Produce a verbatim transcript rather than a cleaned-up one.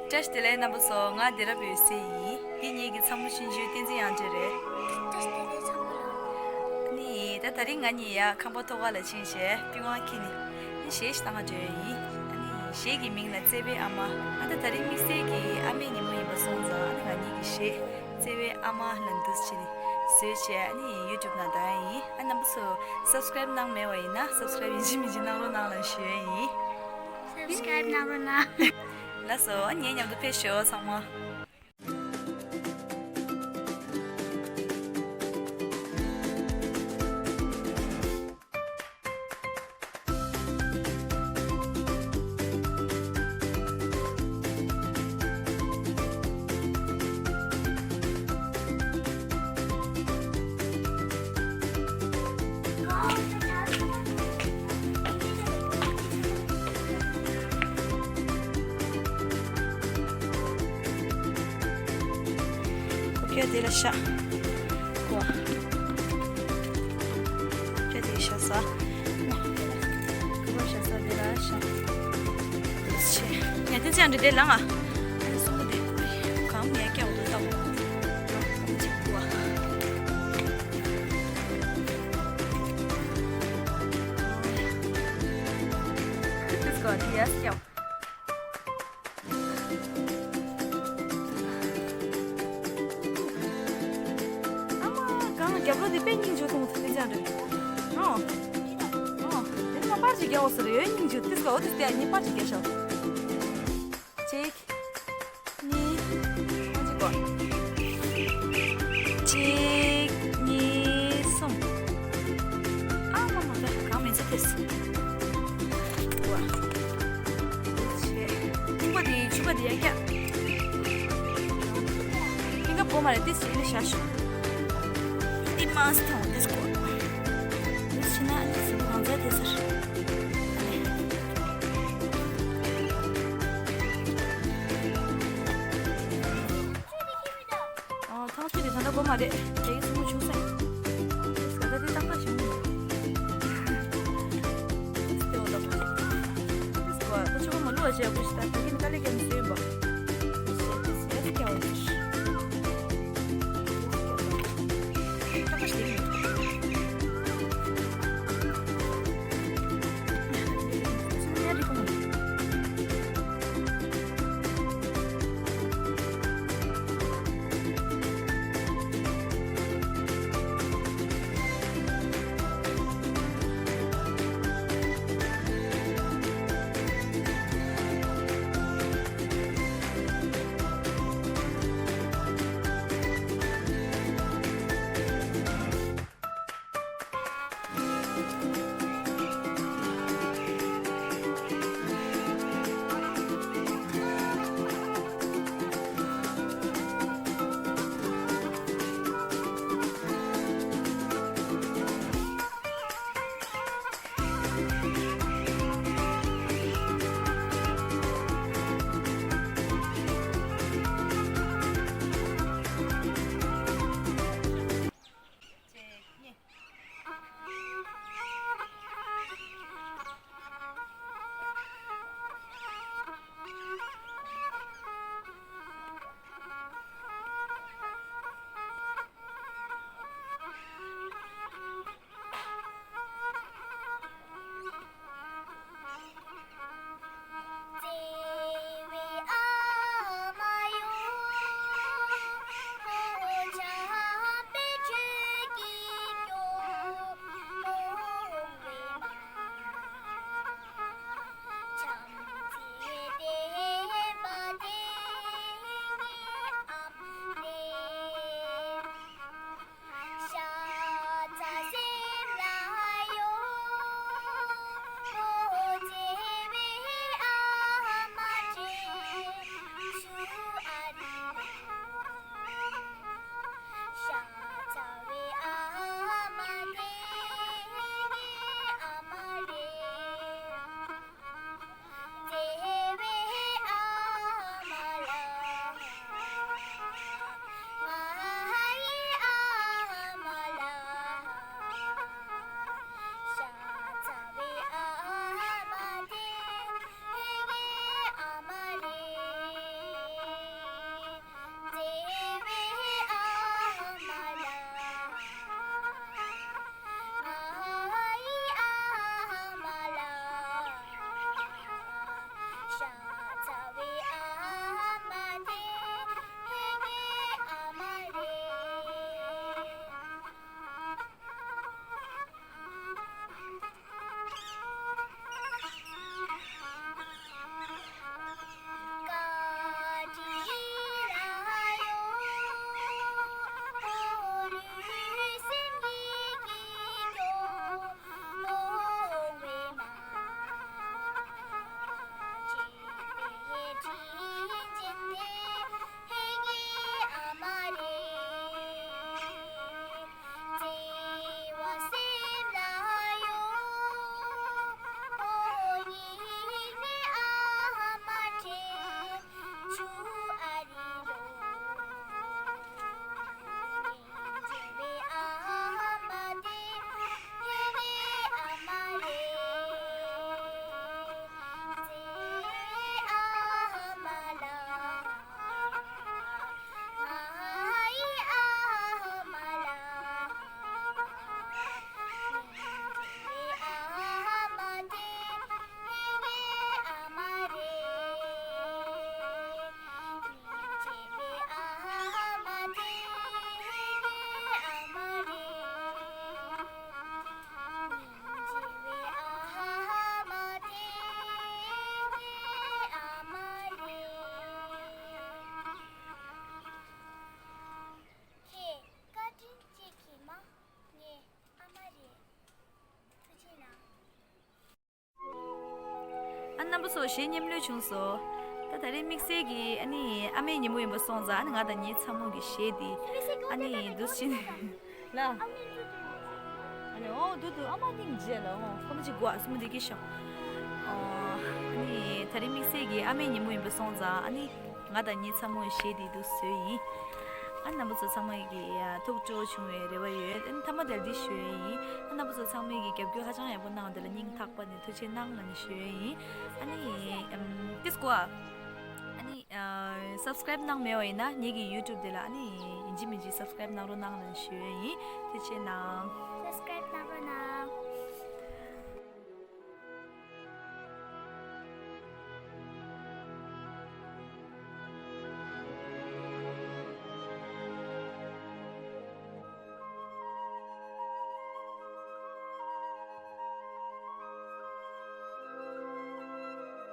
བཀྲ་ཤིས་བདེ་ལེགས་རྣམ་པ་ཚོ། ང་བདེ་རབ་འོད་ཟེར་ཡིན། འདི་ངེད་ཀྱི་ཚ་མོ་ཆུང་ཆུང་བསྟན་འཛིན་དབྱངས་སྒྲོན་རེད། བཀྲ་ཤིས་བདེ་ལེགས་ཚ་མོ་ལགས། ནི་ད་དེ་རིང་ང་གཉིས་ཡ་ཁང་པ་ཐོག་ཁ་ལ་ཕྱིན་བྱས་པི་ཝང་འཁྱེར་ནས་ནི་གཞས་ཤིག་བཏང་ག་འགྲོ་ཡ་ཡིན། ཨ་ནི་གཞས་ཀྱི་མིང་ལ་བརྩེ་བའི་ཨ་མ། ཨ་ད་དེ་རིང་དམིགས་བསལ་གྱི་ཨ་མའི་ཉིན་མོ་ཡིན་པ་སོང་ཙང་ཨ་ནི་ང་གཉིས་ཀྱི་གཞས་བརྩེ་བའི་ཨ་མ་ལ་འདུག་ཕྱིན་ནས་བཟོས་བྱས་ཨ་ནི་ཡུ་ཊུབ་ནང་བཏང་ཡ་ཡིན། ཨ་རྣམ་པ་ཚོ་སབ་སི་ཀ་རེབ་གནང་མེད་པ་ཡིན་ན་སབ་སི་ཀ་རེབ་ཡིན་གཅིག་མིན་གཅིག་གནང་རོགས་གནང་ལ་ཞུ་ཡ་ཡིན། སབ་སི་ཀ་རེབ་གནང་རོགས་གནང་། ལགས་སོ། ངའི་མཉམ་དུ་ཕེབས་ཤོག་ཚང་མ། ཁོ་ཕྱོགས་དེ་ལ་བཞག་ཁོ་ཕྱོགས་དེ་བཞག་ས། ཁོ་བཞག་ས་དེ་ལ་བཞག་ཡ་དེ་ཚེ་འདྲི་དེ་ལ་ང་། ཨ་ནི་གསུམ་པོ་དེ་གང་ངས་སྐྱག་འདུག་ལྟ་བུ། གཅིག་པུ་བ། Let's go, yes, go. ཨ་མ། གང་རྒྱབ་ལོགས་དེ་དཔེ་སྙིང་རྗེ་མཐོང་ཐུབ་ནི་ཅང་རེད། ཨོ། ཨོ། དེ་ནི་མ་པར་ཅིག་རྒྱག་འོ་ཟེར་ཡོད། སྙིང་རྗེ་ཏིས་ག་འོ་ཏིས་དེ་གཉིས་པར་ཅིག་རྒྱག་ཤོག་གཅིག་གཉིས། ཨ་ཅིག་གོ་གཅིག་གཉིས། གསུམ། ཨ་མ་མ། དཔེ་གང་མིན་ཚེ་ཏིས། ཆུ་པ་དེ་ཆུ་པ་དེ་ཡ་ཀྱ། ཧིང་ག་པོ་མ་རེད་དེ་སི་ནི་ཤ་ཤུ། དེ་མ་སི་ཐང་དེ་སྐོར། དེ་ཤི་ན་དེ་སི་གང་ཚ་དེ་སར། ཨ་ཐང་ཤུ་དེ་ད་ལྟ་པོ་མ་རེད། དེ་ཡི་སུ་མོ་ཆུང་ས་ཡིན། དེ་སྐོར་ད་དེ་ཏག་ཏག་བྱུང་། དེ་སྐོར་ད་ཆུ་པ་མ་ལུ་བ་ཞེས་པོ་ཞིག་ད་དེ་གིན་དཀའ་ལས་ཀྱང་མི་སེམས་པ། སོ་གཞས་མཉམ་ལོས་བྱུང་སོ། ད་ད་རེས་དམིགས་བསལ་གྱི་ཨ་ནི་ཨ་མའི་ཉིན་མོ་ཡིན་པ་སོང་ཙང་ཨ་ནི་ང་དང་ངའི་ཚ་མོ་གི་གཞས་དེ་ཨ་ནི་འདུག་ཕྱིན། ལ། ཨ་ནི་ཨོ་དུ་དུ་ཨ་མ་སྙིང་རྗེ་ལ་ཨོ་ཁོ་མོ་ཅིག་གོ་ཨ་སུ་མོ་དེ་སྐད་ཤོག་ཨོ། ཨ་ནི་ད་རེས་དམིགས་བསལ་གྱི་ཨ་མའི་ཉིན་མོ་ཡིན་པ་སོང་ཙང་ཨ་ནི་ང་དང་ངའི་ཚ་མོ་གཞས་དེ་འདུག་བཟོས་ཡིན། ཨ་ནི་རྣམ་པ་ཚོ་ཚང་མ་གི་ཐུགས་སྤྲོ་བྱུང་བའི་རེ་བ་ཡོད། ཨ་ནི་མཐའ་མ་དེར་འདི་ཞུ་ཡ་ཡིན། ཨ་རྣམ་པ་ཚོ་ཚང་མས་ཀྱི་རྒྱབ་སྐྱོར་ཧ་ཅང་ཡག་པོ་གནང་བ་དེ་ལ་སྙིང་ཐག་པ་ནས་ཐུགས་རྗེ་གནང་ལབ་ནས་ཞུ་ཡ་ཡིན། ཨ་ནི་ཨམ་ཏིས་ཀོ་ཨ་ནི་ཨ་སབ་སི་ཀ་རེབ་གནང་མེད་པ་ཡིན་ན་ངེད་ཀྱི་ཡུ་ཊུབ་དེ་ལ་ཨ་ནི་ཡིན་གཅིག་མིན་གཅིག་སབ་སི་ཀ་རེབ་གནང་རོགས་གནང་ལབ་ནས་ཞུ་ཡ་ཡིན། ཐུགས་རྗེ་གནང་།